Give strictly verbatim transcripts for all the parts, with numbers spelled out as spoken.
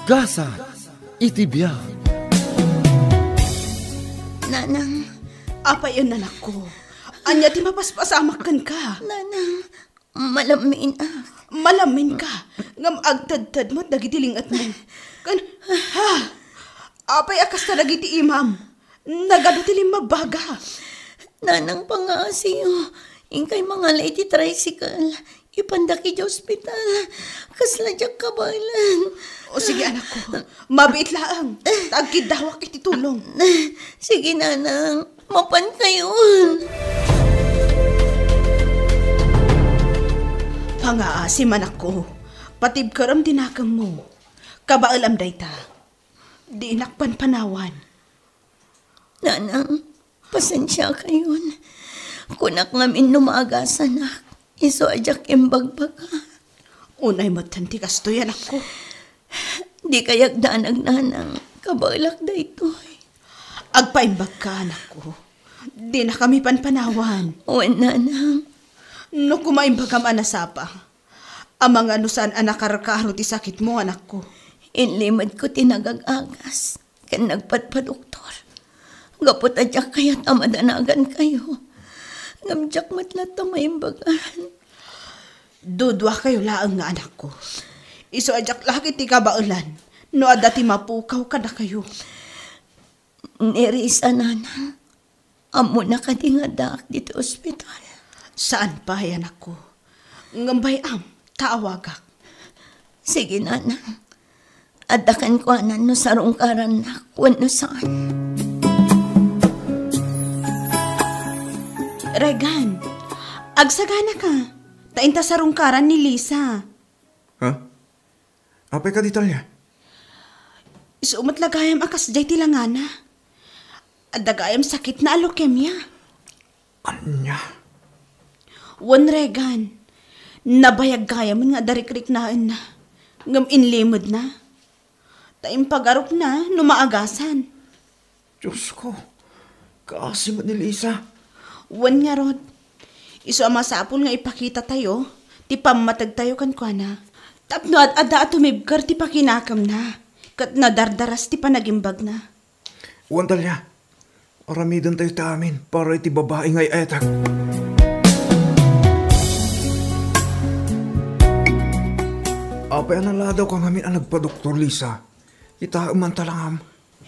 Gasat iti biag. Nanang. Apay, anakko? Ania ti mapaspasamak kenka? Nanang, malamminak. Malamminka, ngem agtedted met dagiti lingetmo. Ken, ha? Apay a kasta dagiti imam? Nagadu ti limmabbaga. Nanang, pangaasiyo, inkay mangala iti tricycle. Ipandak idiay ospital. Kasla diak kabaelan. O sige, anakko. Mabiit laeng. Ta agkiddawak iti tulong. Sige, nanang. Mapankayon. Pangaasim, anakko. Patibkerem ti nakemmo. Kabaelam dayta. Dinak panpanawan. Nanang, pasensiakayon. Kunak ngamin no maagasanak, isu a diak imbagbaga. Unay metten ti kastoy, anakko. Dikay agdanag, nanang. Kabaelak daytoy. Agpaimbagka, anakko. Dinakami panpanawan. Wen, nanang. No koma imbagam a nasapa, amangan no saan a nakarkaro ti sakitmo, anakko. Inlimedko ti nagag-agas ken nagpadpadoktor. Gapu ta diak kayat a madanagankayo. Ngem diak met latta maimbagan. Duduakayo laeng nga anakko. Isu a diak la ketdi kabaelan no adda ti mapukaw kadakayo. Ni Risa, nanang, ammona kadi nga addaak ditoy ospital? Saan pay, anakko. Ngem bay-am ta awagak. Sige, nanang. Adda kenkuana no sarungkarannak wenno saan. Regan, agsaganaka. Ta inta sarungkaran ni Lisa. Ha? Apay kadi, Talia? Isu met la gayam a kasdiay ti langana. Adda gayam sakitna a leukemia. Ania? Wen, Regan, nabayag gayamen nga adda rikriknaenna, ngem inlimedna. Ta impagarupna no maagasan. Diosko, kaasi met ni Lisa. Wen ngarud, isu a masapul nga ipakitatayo ti pammategtayo kenkuana. Tapno ad-adda a tumibker ti pakinakemna, ket nadardaras ti panagimbagna. Wen, Talia, aramidentayo ti amin para iti babai nga ay-ayatek. Apay a naladawka ngamin a nagpadoktor, Lisa? Kitaem man ta langam.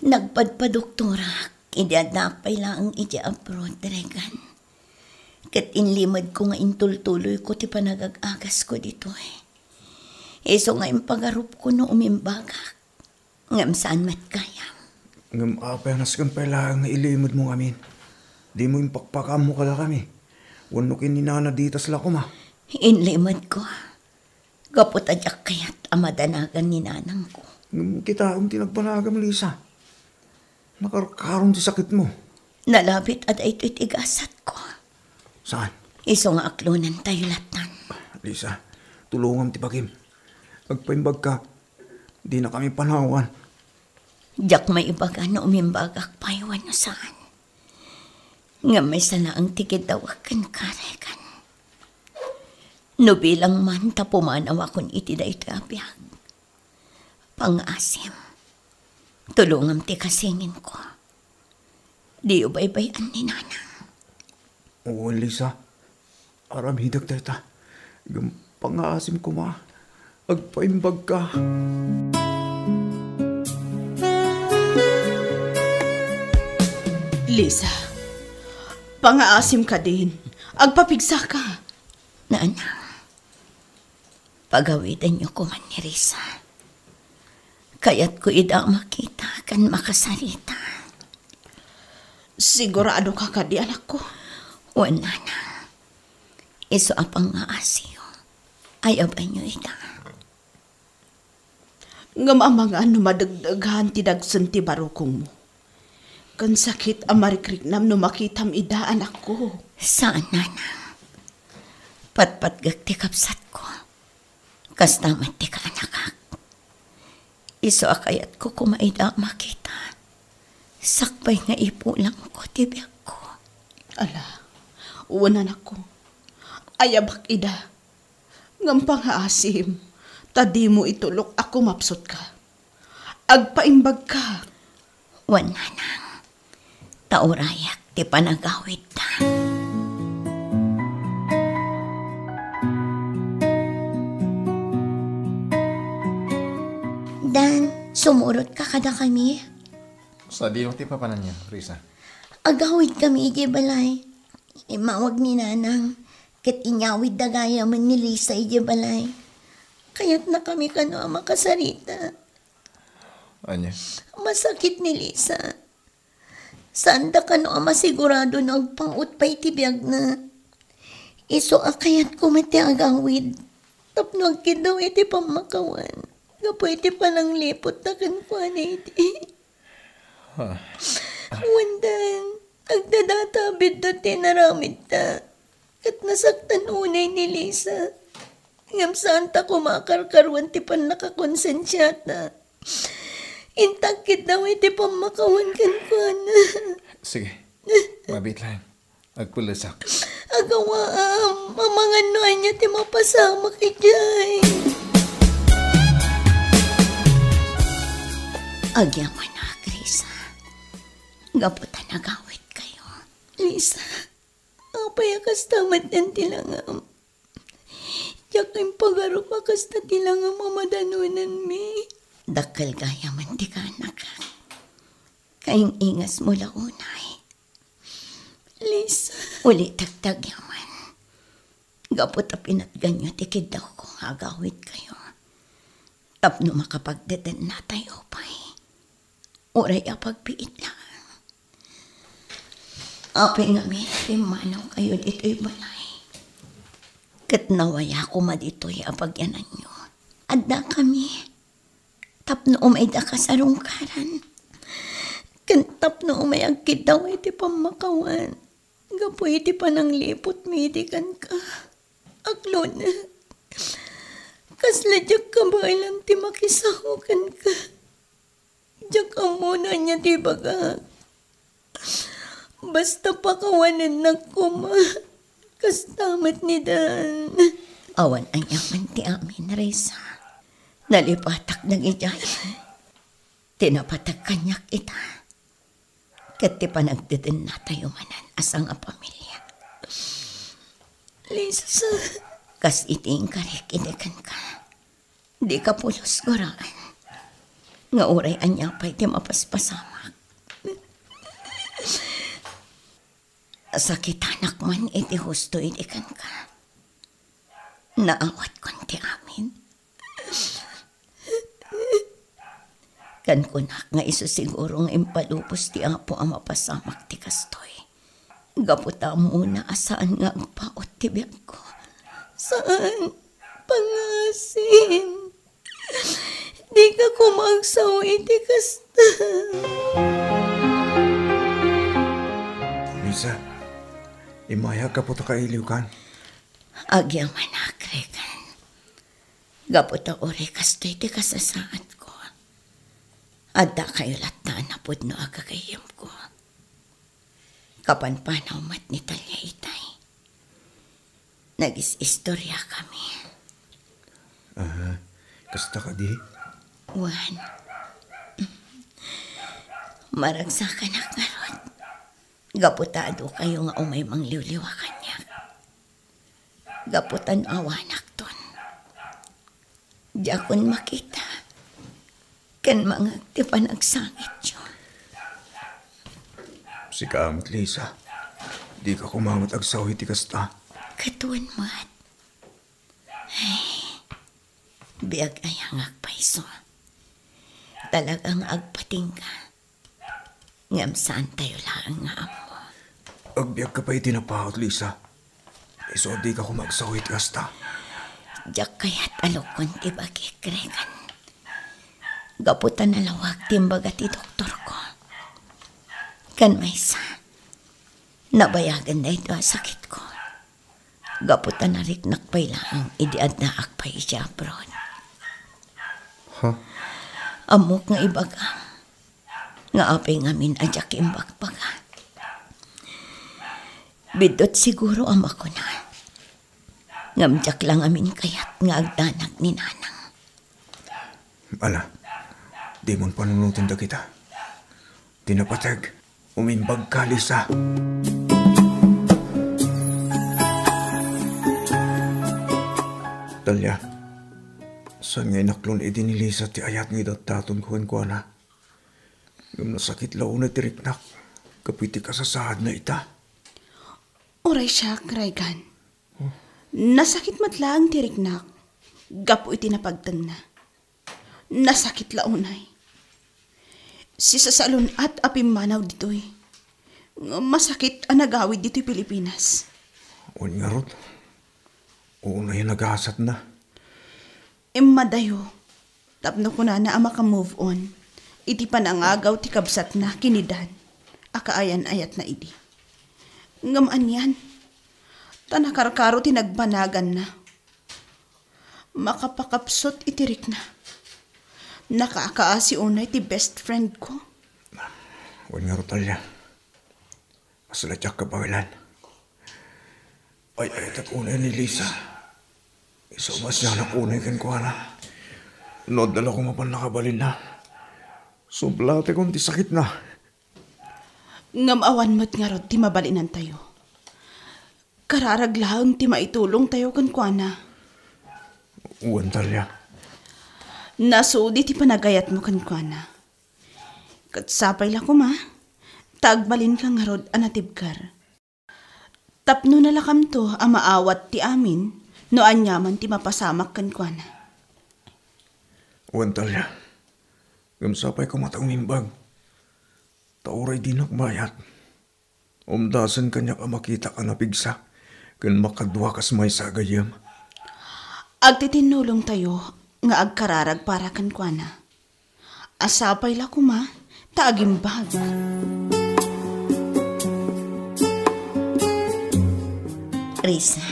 Nagpadpadoktorak idi addaak pay laeng idiay abroad, Regan. Ket inlimedko nga intultuloyko ti panagag-agasko ditoy. Isu nga impagarupko no umimbagak. Ngem saan met gayam. Ngem apay a nasken pay laeng nga ilimedmo ngamin? Dimo impakpakaammo kadakami wenno ken ni Nana Ditas la koma? Inlimedko. Gapu ta diak kayat a madanagan ni nanangko. Ngem kitaem ti nagbanagam, Lisa. Nakarkaron ti sakitmo. Nalabit a daytoy ti gasatko. Saan? Isu nga aklonentayo lattan. Lisa, tulongam ti bagim. Agpaimbagka, dinakami panawan. Diak maibaga no umimbagak pay wenno saan. Ngem maysa laeng ti kiddawak kenka, Regan. No bilang man ta pumanawakon iti daytoy a biag, pangaasim, tulongam ti kasinginko. Diyo baybay-an ni Nanang. Oo, Lisa. Aramidek dayta. Ngem pangaasim koma. Agpaimbagka. Lisa, pangaasim kadin. Agpapigsaka. Nanang, pagawidanyo koman ni Risa. Kayatko ida a makita ken makasarita. Siguradoka kadi, anakko? Wen, Nanang. Isu a pangngaasiyo, ayabanyo ida. Ngem amangan no madegdegan ti dagsen ti barukongmo. Ken sakit a marikriknam no makitam ida, anakko. Saan, Nanang. Patpatgek ti kabsatko. Kasta met ti kaanakak. Isu a kayatko koma ida a makita. Sakbay nga ipulangko ti biagko. Ala, wen, anakko. Ayabak ida. Ngem pangaasim, ta dimo itulok a kumapsutka. Agpaimbagka. Wen, nanang, ta urayak ti panagawidda. Dan, sumurotka kadakami? Sadino ti papananyo, Risa? Agawidkami idiay balay. Immawag ni Nanang, ket inyawidda gayamen ni Lisa idiay balay. Kayatnakami kano a makasarita. Ania? Masakit ni Lisa. Saanda kano a masigurado no agpaut pay ti biagna. Isu a kayatko met ti agawid tapno agkiddaw iti pammakawan gapu iti panangliputna kenkuana idi. Ha? Wen, Dan, agdadata a biddut ti inaramidta. Ket nasaktan unay ni Lisa. Ngem saanta koma a karkaruan ti pannakakonsensiata. Inta agkiddaw iti pammakawan kenkuana. Sige. Mabiit laeng. Agpullesak. Agawaam, amangan no ania ti mapasamak idiay. Agyamanak, Risa. Gapu ta nagawidkayo. Lisa, apay a kasta met ti langam? Diak impagarup a kasta ti langam a madanonanmi. Dakkel gayamen ti kaanakak. Kaing-ingasmo la unay. Lisa. Ulitek ti agyaman. Gapu ta pinatganyo ti kiddawko nga agawidkayo. Tapno makapagdedennatayo pay. Uray a pagbiit laeng. Apay ngamin, pimmanawkayo ditoy balay. Ket nawaya koma ditoy a pagyananyo. Addakami. Tapno umayda kasarungkaran. Ken tapno umay agkiddaw iti pammakawan. Gapu iti panangliputmi idi kenka. Aglunek. Kasla diak kabaelan ti makisao kenka. Diak ammo no ania ti ibagak. Basta pakawanennak koma. Kasta met ni Dan. Awan aniaman ti amin, Risa. Nalipatak dagidiay. Ti napateg kaniak ita. Ket ti panagdedennatayo manen a sangapamilia. Lisa. Kas iti inkarik idi kenka. Dika pulos guraen nga uray ania pay ti mapaspasamak. Sakitanak man iti husto idi kenka. Naawatkon ti amin. Ken kunak nga isu siguro nga impalubos ti Apo a mapasamak ti kastoy. Gapu ta ammona a saan nga agpaut ti biagko. Saan, pangasim. Dika koma agsao iti kasta. Luisa, immayak gapu ta kailiwkan. Agyamanak, Regan. Gapu ta uray kastoy ti kasasaadko. Addakayo latta a napudno a gagayyemko. Kapanpanaw met ni Talia itay. Nagis-istoriakami. Ah, kasta kadi? Wen. Maragsakanak ngarud. Gapu ta adukayo nga umay mangliwliwa kaniak. Gapu ta no awanakton, diakon makita ken mangngeg ti panagsangityo. Sika met, Lisa. Dika koma met agsao iti kasta. Ket wen met. Ay, biag aya nga agpayso. Talaga nga agpatingga. Ngem saantayo laeng nga ammo. Agbiagka pay iti napaut, Lisa. Isu a dika koma agsao iti kasta. Diak kayat a lukkon ti bagik, Regan. Gapu ta nalawag ti imbaga ti doktorko. Ken maysa, nabayagen daytoy a sakitko. Gapu ta nariknak pay laeng idi addaak pay idiay abroad. Ha? Ammok nga ibagam nga apay ngamin a diak imbagbaga. Biddut siguro a makuna, ngem diak la ngamin kayat nga agdanag ni Nanang. Ala, Dimon panunoten dagita. Ti napateg, umimbagka, Lisa. Talia, saan nga inaklon idi ni Lisa ti ayat nga idatdatonko kenkuana? Ngem nasakit la unay ti riknak gapu iti kasasaadna ita. Uray siak, Regan. Nasakit met laeng ti riknak gapu iti napagtengna. Nasakit la unay. Sisasalun-at a pimmanaw ditoy. Masakit a nagawid ditoy Pilipinas. Wen ngarud, unay a nagasatna. Immadayo, tapno kunana a maka-move on iti panangagaw ti kabsatna ken ni Dan a kaayan-ayatna idi. Ngem anian, ta nakarkaro ti nagbanaganna. Makapakapsut iti rikna. Nakaakaasi unay ti best friend ko. Wen ngarud, Talia, kasla diak kabaelan. Ay-ayatek unay ni Lisa. Isu a masianak unay kenkuana. No adda la koma pannakabalinna, sublatekon ti sakitna. Ngem awan met ngarud ti mabalinantayo. Kararag laeng ti maitulongtayo kenkuana. Wen, Talia. Nasudi ti panagayatmo kenkuana. Ket sapay la koma, ta agbalinka ngarud a natibker. Tapno nalakamto a maawat ti amin no aniaman ti mapasamak kenkuana. Wen, Talia. Ngem sapay koma ta umimbag. Ta uray dinak mayat, umdasen kaniak a makitak a napigsa ken makadua kas maysa a gayyem. Agtitinnulongtayo nga agkararag para kenkuana. A sapay la koma ta agimbag. Risa,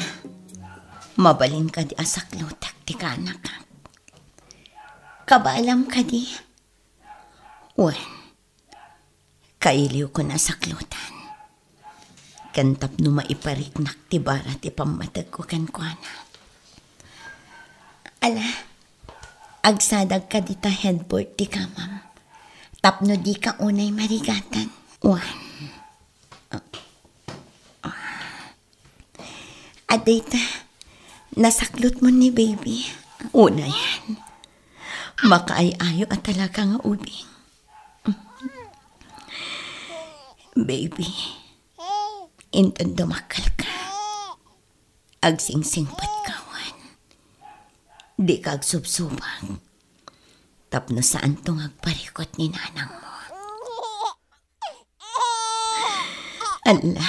mabalin kadi a saklutek ti kaanakak? Kabaelam kadi? Wen, kailiwkon a saklutan. Ken tapno maipariknak ti bara ti pammategko kenkuana. Ala, agsadag kadi ta headboard ti kamam tapno dika unay marigatan. Wen. Adda ita, nasaklutmon ni baby. Unayen, makaay-ayo a talaga nga ubing. Baby, inton dumakkelka, agsingsingpetka wen. Dika agsubsubag. Tapno saanto nga agparikut ni nanangmo. Ala,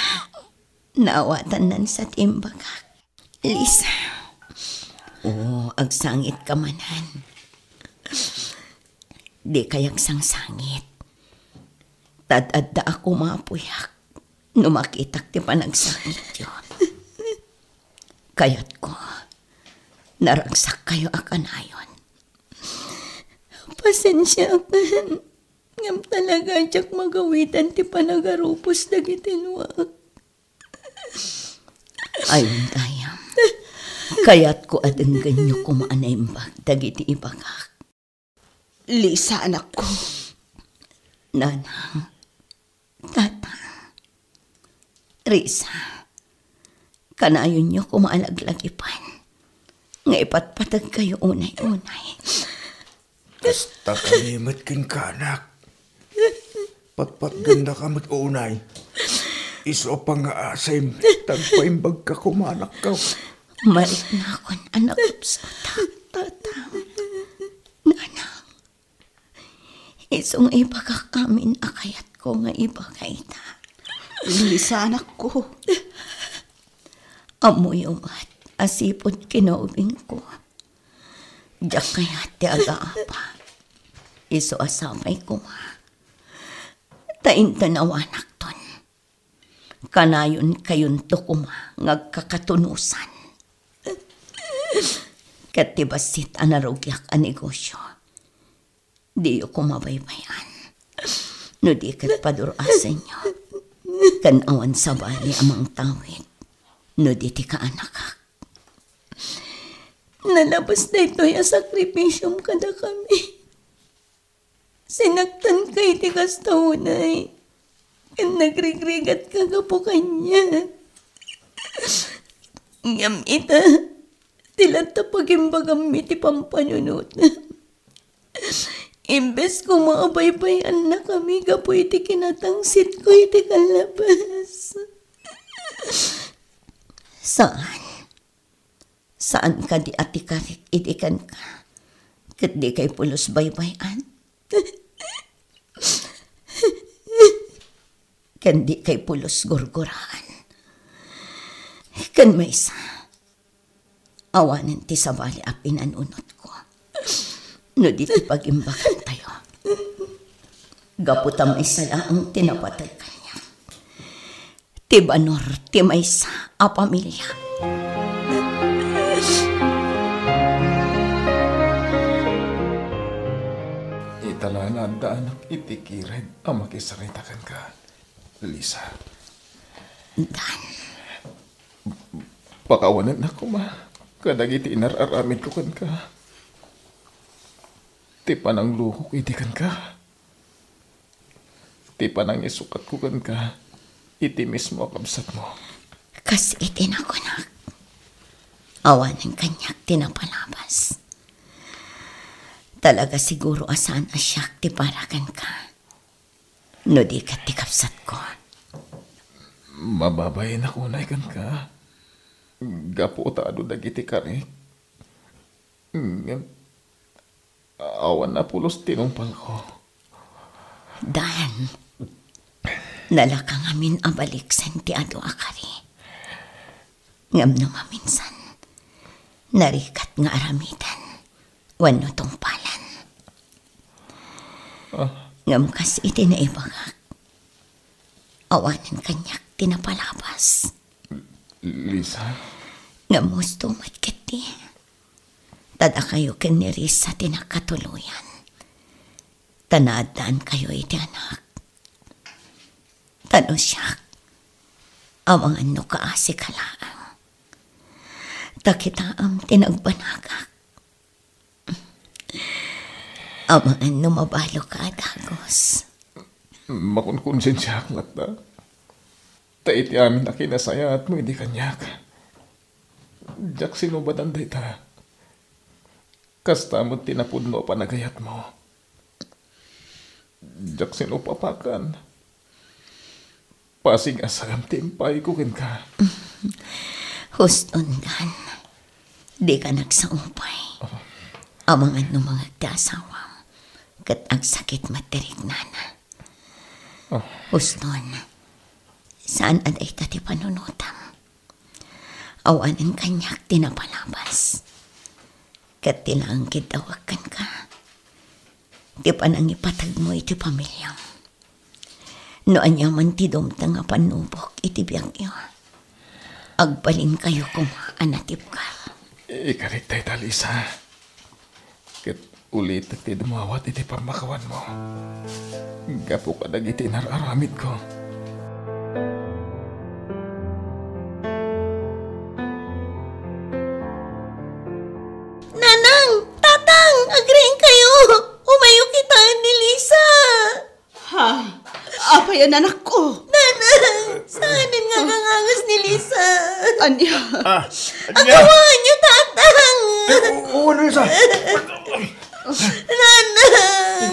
naawatannan sa ti imbagak. Lisa. O, agsangitka manen. Dikay agsangsangit. Tad-adda a kumapuyak no makitak ti panagsangityo. Kayatko, naragsakkayo a kanayon. Pasensiakan. Ngem talaga diak magawitan ti panagarupos dagiti luak. Ay, untayam. Kayatko a denggenyo koma a naimbag dagiti ibagak. Lisa, anakko. Nanang, Tatang, Risa, kanayonyo koma a laglagipan nga ipatpategkayo unay-unay. Kasta kami met kenka, anak. Patpatgennaka met unay. Isu a pangngaasim, ta agpaimbagka koma, anakko. Mariknakon a nakapsutak, Tatang, Nanang. Isu nga ibagak amin a kayatko nga ibaga ita. Lisa, anakko. Ammoyo met a sipud kinaubingko, diak kayat ti agaapa. Isu a sapay koma ta inton awanakton, kanayonkayonto koma nga agkakatunosan. Ket ti bassit a narugiak a negosio, diyo koma baybay-an. No di ket padur-asenyo, ken awan sabali a mangtawid no di ti kaanakak. Nalabas daytoy a sakripisiom kadakami. Sinaktanka iti kasta unay, ken nagrigrigatka gapu kaniak. Ngem ita, ti latta pagimbagammi ti pampanunotam. Imbes koma a baybay-annakami gapu iti kinatangsitko iti kallabas. Saan. Saan kadi a ti karik idi kenka, ket dikay pulos baybay-an? Ken dikay pulos gurguraan? Ken maysa, awanen ti sabali a pinanunotko no di ti pagimbagantayo. Gapu ta maysa laeng ti napateg kaniak. Ti banor ti maysa a pamilia. Ita la nga addaanak iti kired a makisarita kenka, Lisa. Dan. Pakawanennak koma kadagiti inar-aramidko kenka. Ti pananglukok idi kenka. Ti panangisukatko kenka iti mismo a kabsatmo. Kas iti nakunak, awanen kaniak ti napalabas. Talaga siguro a saan a siak ti para kenka, no di ket ti kabsatko. Mababain a kunay kenka, gapu ta adu dagiti karik. Ngem, awan a pulos tinungpalko. Dan, nalaka ngamin a baliksen ti adu a kari. Ngem no maminsan, narigat nga aramiden wenno tungpalan. Ah. Ngem kas iti naibagak, awanen kaniak ti napalabas. Lisa? Ngem husto met ketdi. Ta dakayo ken ni Risa ti nakatuloyan. Ta naaddaankayo iti anak. Ta no siak, amangan no kaasika laeng. Ta kitaem ti nagbanagak. Amangan no mabaluka a dagus. Makunkonsensiaak latta. Ta iti amin a kinasayaatmo idi kaniak, diak sinubotan dayta. Kasta met ti napudno a panagayatmo. Diak sinupapakan. Pasig a saem ti impayko kenka. Huston, Dan. Dika nagsaupay. Amangan no mangeg ti asawam ket agsakit met ti riknana. Ah. Huston, saan a dayta ti panunotam. Awanen kaniak ti napalabas. Ket ti laeng kiddawek kenka, ti panangipategmo iti pamiliam. No aniaman ti dumteng a pannubok iti biagyo, agbalinkayo koma a natibkar. Ikarik dayta, Lisa. Ket ulitek ti dumawat iti pammakawanmo gapu kadagiti inar-aramidko. Nanang! Tatang! Agriingkayo! Umayo kitaen ni Lisa! Ha? Apay a nanakko? Nanang! Saanen nga agangangas ni Lisa? Ania? Ah, ania? Agawaanyo, Tatang! Eh, oo, Lisa. Nanang!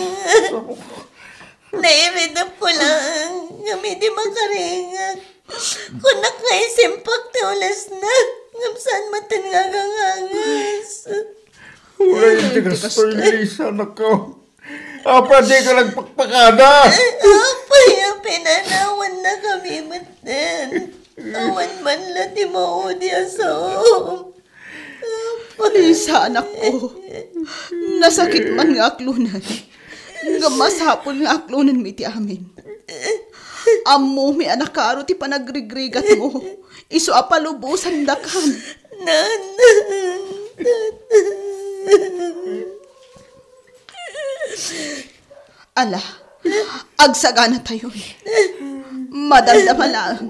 Nairidep ko lang, ngem idi makaringag, kunak nga isimpak ti ulesna, ngem saan maten nga agangangas. Uray, ti kastoy, Lisa, nako. Apay dika nagpakpakada? Apay a pinanawanna kami metten. Awan man la ti maudi a saom. Apay. Lisa, anakko. Nasakit man nga aklonen. Nga masapul nga aklonenmi ti amin. Ammomi a nakaro ti panagrigrigatmo. Isu a palubosandakan. Nanang. Ala, agsaganatayon. Madamdama laeng.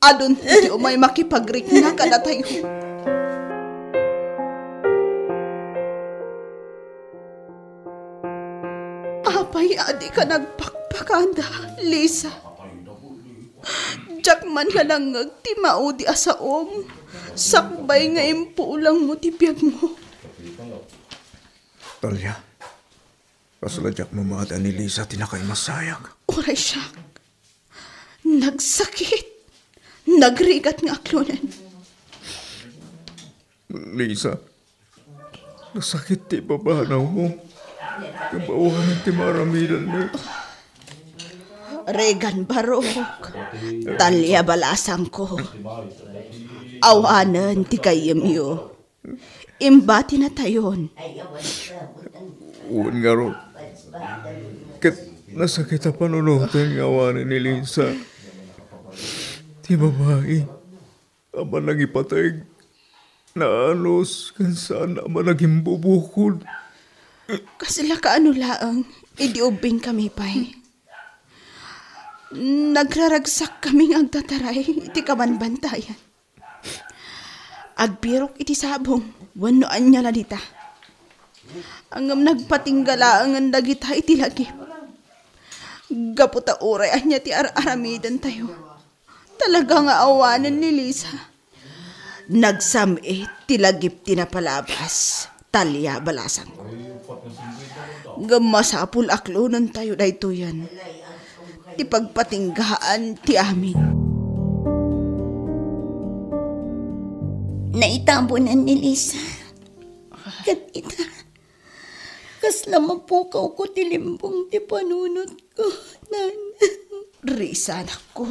Adun ti umay makipagrikna kadatayo. pay a dika nagpakpakada, Lisa. Diak man nalangngeg ti maudi a saom, sakbay nga impulangmo ti biagmo. Talia, kasla diak mamati a ni Lisa ti nakaimasayak. Uray siak. Nagsakit. Nagrigat nga aklonen. Lisa, nasakit ti ibabanawmo. Ngem awanen ti maaramidanmi. Regan Barok, Talia balasangko. Awanen ti gayyemyo. Imbatinatayon. Wen ngarud, ket nasakit a panunoten nga awanen ni Lisa. Ti babai a manangipateg, naanus, ken saan a managimbubukod. Kasla kaano laeng idi ubbingkami pay. Nagraragsakkami nga agtataray iti kabanbantayan. Agbirok iti sabong wenno ania la dita. Ngem nagpatingga laengen dagita iti lagip. Gapu ta uray ania ti ar-aramidentayo, talaga nga awanen ni Lisa. Nagsam-it ti lagip ti napalabas, Talia balasangko. Ngem masapul a klonentayo daytoyen ti pagpatinggaan ti amin. Naitabunan ni Lisa. Ket ita, kasla mapukawko ti limbong ti panunotko, Nana. Risa, anakko.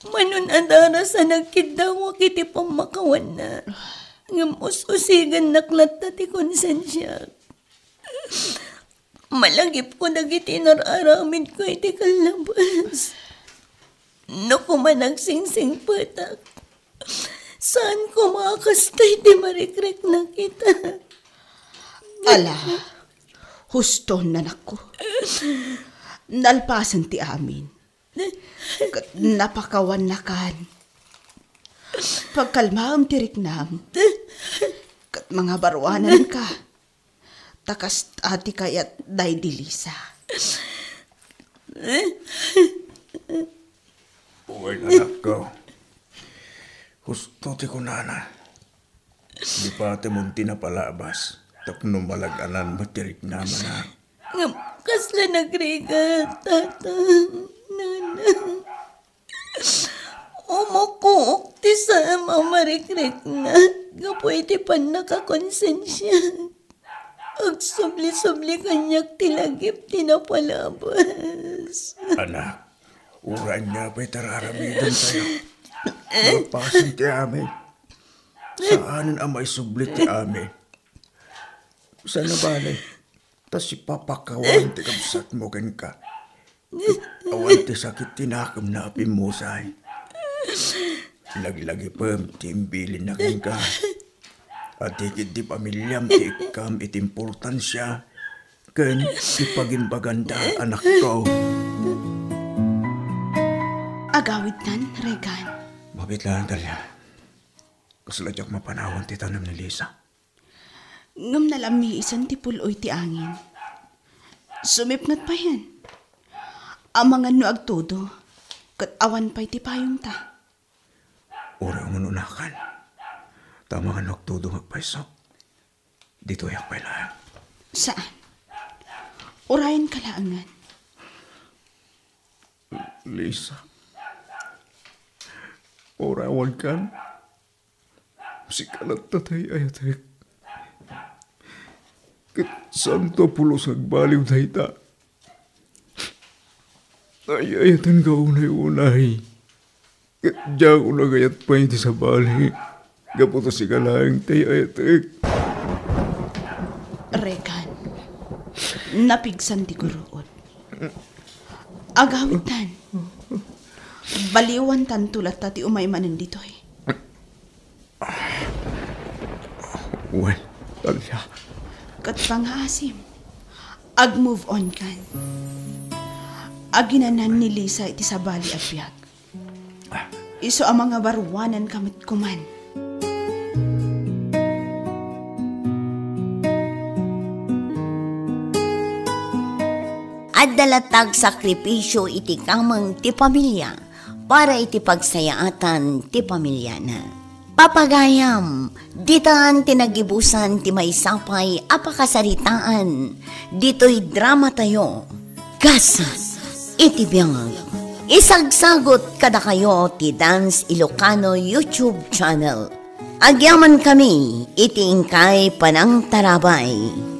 Mano a daras a nagkiddawak iti pammakawanna, ngem us-usigennak latta ti konsensiak. Malagipko dagiti inar-aramidko iti kallabas. No koma nagsingsingpetak, saan koma a kasta iti marikriknak ita. Ala, huston, anakko. Nalpasen ti amin. Ket napakawannakan. Pagkalmaem ti riknam. Ket mangabaruananka. Ta kasta ti kayat daydi Lisa. Wen, anakko. Husto ti kunana. Di patemon ti napalabas tapno malag-anan met ti riknam, anak. Ngem kasla nagrigat, Tata, Nana. Umukok ti saan a marikriknak gapu iti pannakakonsensiak. Agsubli-subli kaniak ti lagip ti napalabas. Anak, uray ania pay ti ar-aramidentayo. Malpasen ti amin. Saanen a maisubli ti amin. Saan a bale, ta sipapakawan ti kabsatmo kenka. Awan ti sakit ti nakemna a pimmusay. Laglagipem ti imbilinna kenka. Adda ketdi pamiliam ti ikkam iti importansia ken ti pagimbaganda, anakko. Agawidtan, Regan. Mabiit laeng, Talia. Kasla diak mapanawan ti tanem ni Lisa. Ngem nalammiisen ti pul-oy ti angin. Sumipnget payen. Amangan no agtudo, ket awan pay ti payongta. Uray umun-unakan, ta amangan no agtudo nga agpayso, ditoyak pay laeng. Saan? Urayenka laengen. Lisa, uray awankan, sika latta ti ay-ayatek. Ket saanto a pulos nga agbaliw dayta. Ay-ayatenka unay-unay. Ket diak nagayat pay ti sabali. Gapu ta sika laeng ti ay-ayatek. Regan, napigsan ti guruod. Agawidtan. Baliwantanto latta ti umay manen ditoy. Wen, Talia. Ket pangaasim, ag-move on kan. Aginanan ni Lisa iti sabali a biag. Isu a mangabaruananka met koman. Adda latta agsakripisio iti kameng ti pamilia para iti pagsayaatan ti pamilyana. Papagayam, ditan ti nagibusan ti maysa pay a pakasaritaan ditoy dramatayo, Gasat iti Biag. Isagsagut kadakayo ti Dance Ilocano YouTube channel. Agyamankami iti inkay panangtarabay.